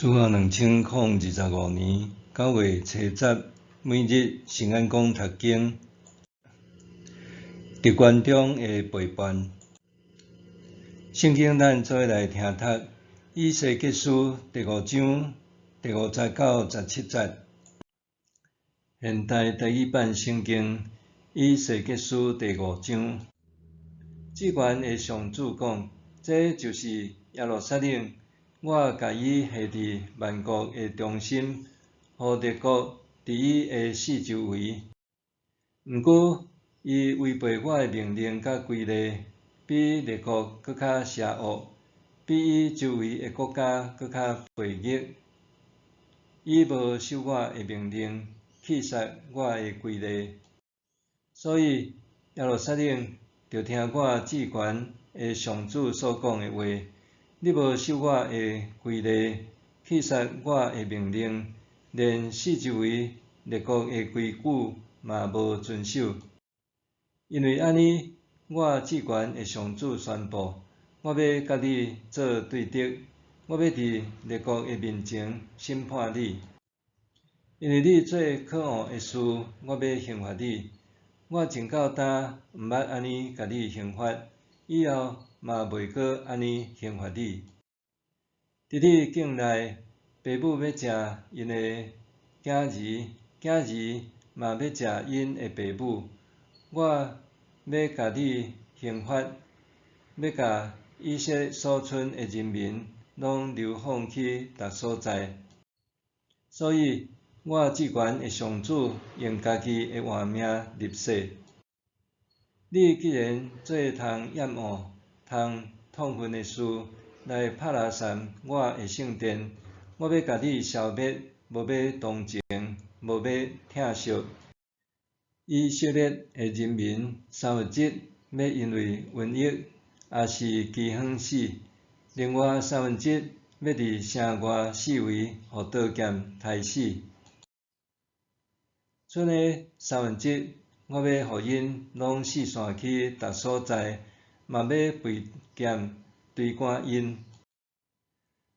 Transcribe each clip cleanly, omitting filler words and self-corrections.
主後2025年9月初十，每日聖安講讀經，特權中的背叛。聖經咱做伙來聽讀，以西結書第五章第五節到十七節。現代台語版聖經以西結書第五章，至懸的上主講：這就是耶路撒冷，我共伊下佇萬國的中心，予列國佇伊的四周圍。毋過，伊違背我的命令佮規例，比列國閣較邪惡，比伊周圍的國家閣較悖逆。伊無守我的命令，棄殺我的規例。所以，耶路撒冷，著聽我至懸的上主所講的話：你無守我的規例，棄殺我的命令，連四周圍列國的規矩嘛無遵守。因為按呢，我至懸的上主宣布，我欲佮你做對敵，我欲佇列國的面前審判你。因為你做可惡的事，我欲刑罰你。我前到今毋捌按呢共你刑罰，以後嘛袂閣按呢刑罰你。佇你境內，爸母欲食𪜶的囝兒，囝兒嘛欲食𪜶的爸母。我欲共你刑罰，欲共以色列所賰的人民攏流放去逐所在。所以，我至懸的上主用家己的活命立誓：你既然做通厭惡、通痛恨的事，來拍拉散我的聖殿，我欲共你消滅，無欲同情，無欲疼惜。以色列的人民三分之一欲因為瘟疫，抑是饑荒死；另外三分之一欲佇城外四圍予刀劍刣死。賰的三分之一，我欲予𪜶攏四散去逐所在，嘛欲拔劍追趕𪜶。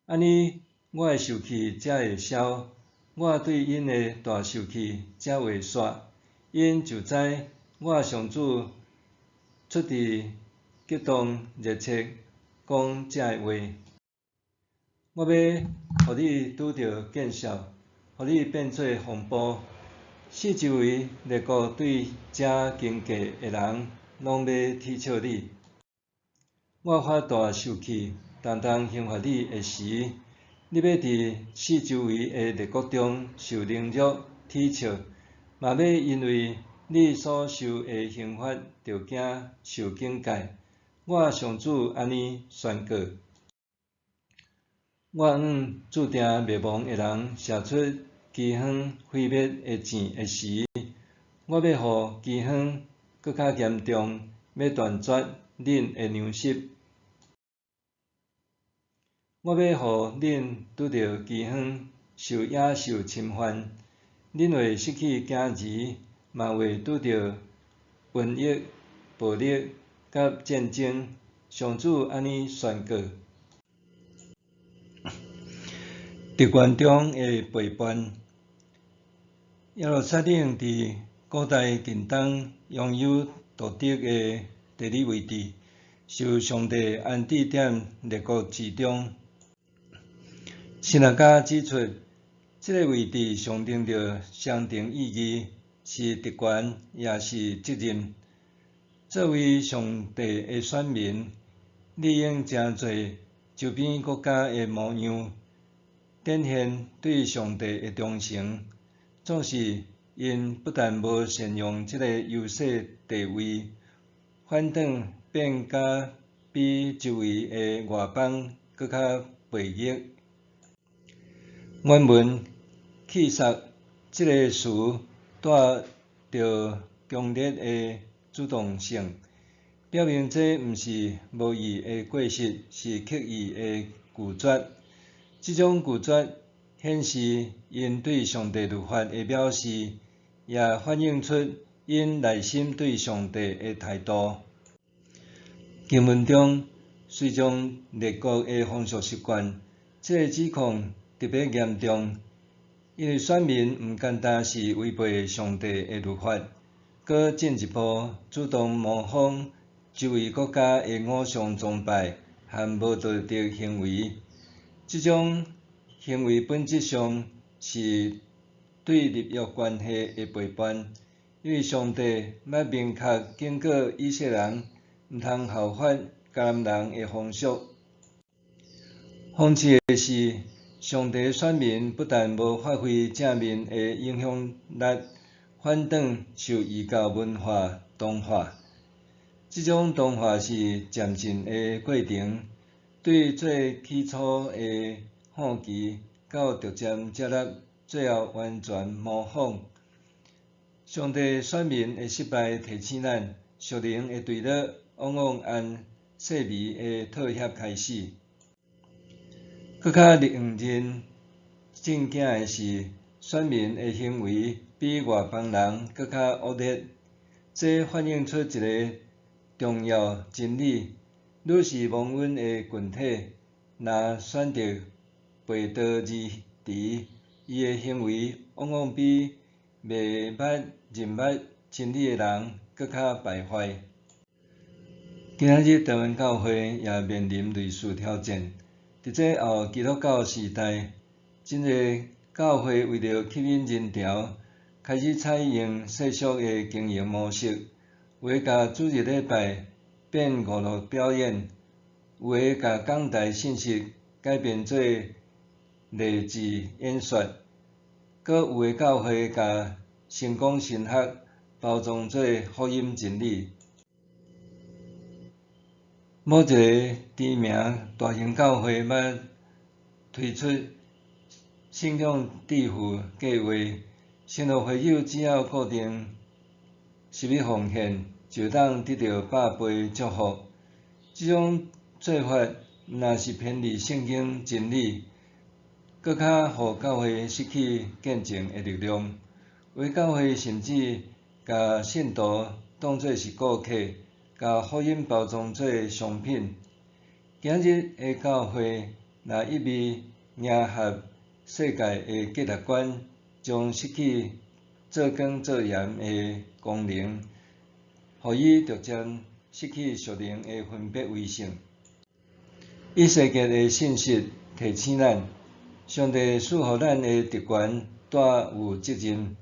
按呢，我的受氣才會消，我對𪜶的大受氣才會煞。𪜶就知我上主出佇激動熱切講這个話。我欲予你拄著見笑，予你變做風暴。四周圍列國對遮經過的人，攏欲恥笑你。我發大受氣，重重刑罰你的時，你欲佇四周圍的列國中受凌辱、恥笑，嘛欲因為你所受的刑罰著驚受警戒。我上主按呢宣告。我向注定滅亡的人射出饑荒毀滅的箭的時，我欲予饑荒閣較嚴重，欲斷絕恁的糧食。我欲予恁拄著饑荒，受野獸侵犯，恁會失去囝兒，嘛會拄著瘟疫、暴力佮戰爭。上主按呢宣告。特權中的背叛。耶路撒冷佇古代近東擁有獨特的地理位置，受上帝安置佇列國之中。神學家指出，這个位置象徵著雙重意義，是特權，也是責任。作為上帝的選民，理應成做周邊國家的模樣，展現對上帝的忠誠。總是，𪜶不但無善用這个優勢地位，反轉變甲比周圍的外邦閣較悖逆。原文“棄殺”這个詞帶著強烈的主動性，表明這毋是無意的過失，是刻意的拒絕。這種拒絕顯示𪜶對上帝律法的藐視，也反映出𪜶內心對上帝的態度。經文中隨從列國的風俗習慣，這个指控。特別嚴重，因為選民毋單單是違背上帝的律法，閣進一步主動模仿周圍國家的偶像崇拜和無道德行為。這種行為本質上是對立約關係的背叛，因為上帝捌明確警告以色列人，毋通效法迦南人的風俗。諷刺的是，上帝選民不但無發揮正面的影響力，反轉受異教文化同化。這種同化是漸進的過程，對最起初的好奇，到逐漸接納，最後完全模仿。上帝選民的失敗提醒咱，屬靈的墜落往往按細微的妥協開始。閣較令人震驚的是，選民的行為比外邦人閣較惡劣。這反映出一个重要真理：愈是蒙恩的群體，若選擇背道而馳，伊的行為往往比袂捌認捌真理的人閣較敗壞。今仔日台灣教會也面臨類似挑戰。佇這後基督教時代，真濟教會為著吸引人潮，開始採用世俗的經營模式，有的共主日禮拜變娛樂表演，有的共講台信息改變做勵志演說，閣有的教會共成功神學包裝做福音真理。某一个知名大型教會捌推出信仰致富計劃，承諾會友只要固定十一奉獻，就當得著100倍祝福。這種做法毋但是偏離聖經真理，閣較予教會失去見證的力量。有的教會甚至共信徒當做是顧客，共福音包裝做商品。今日的教會若一味迎合世界的價值觀，將失去做光做鹽的功能，予伊逐漸失去屬靈的分別為聖。以西結的信息提醒咱，上帝賜予咱的特權帶有責任。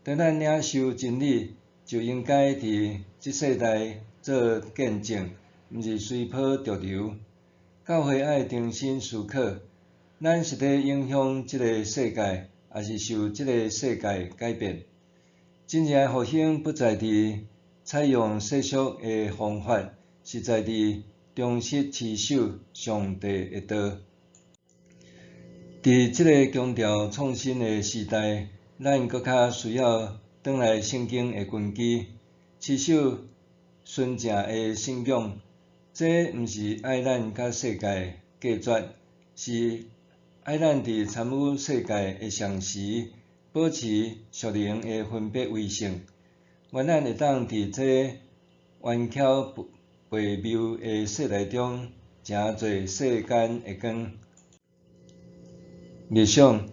當咱領受真理，就應該佇這世代做見證，毋是隨波逐流。教會愛重新思考，咱是咧影響這个世界，抑是受這个世界改變？真正的復興不在佇採用世俗的方法，是在佇忠實持守上帝的道。佇這个強調創新的時代，咱閣較需要轉來聖經的根基，持守純正的信仰。這毋是愛咱佮世界隔絕，是愛咱佇參與世界的同時，保持屬靈的分別為聖。願咱會當佇這彎曲悖謬的世代中，成做世間的光。默想，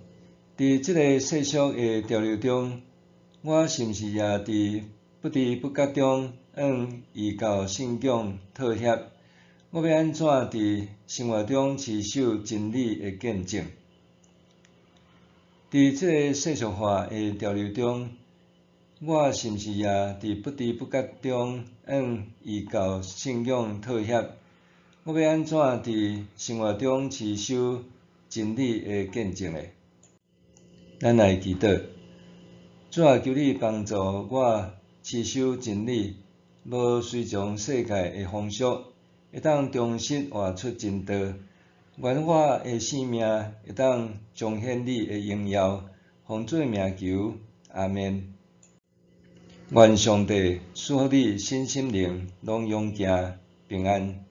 佇這个世俗的潮流中，我是毋是也佇不知不覺中向異教信仰妥協？我欲按怎佇生活中持守真理的見證？佇這个世俗化的潮流中，我是毋是也佇不知不覺中向異教信仰妥協？我欲按怎佇生活中持守真理的見證呢？咱來祈禱，主啊，求你幫助我持守真理，無隨從世界的風俗，會當忠實活出真道。願我的生命會當彰顯你的榮耀，奉主的名求，阿們。願上帝賜予你身心靈攏勇健平安。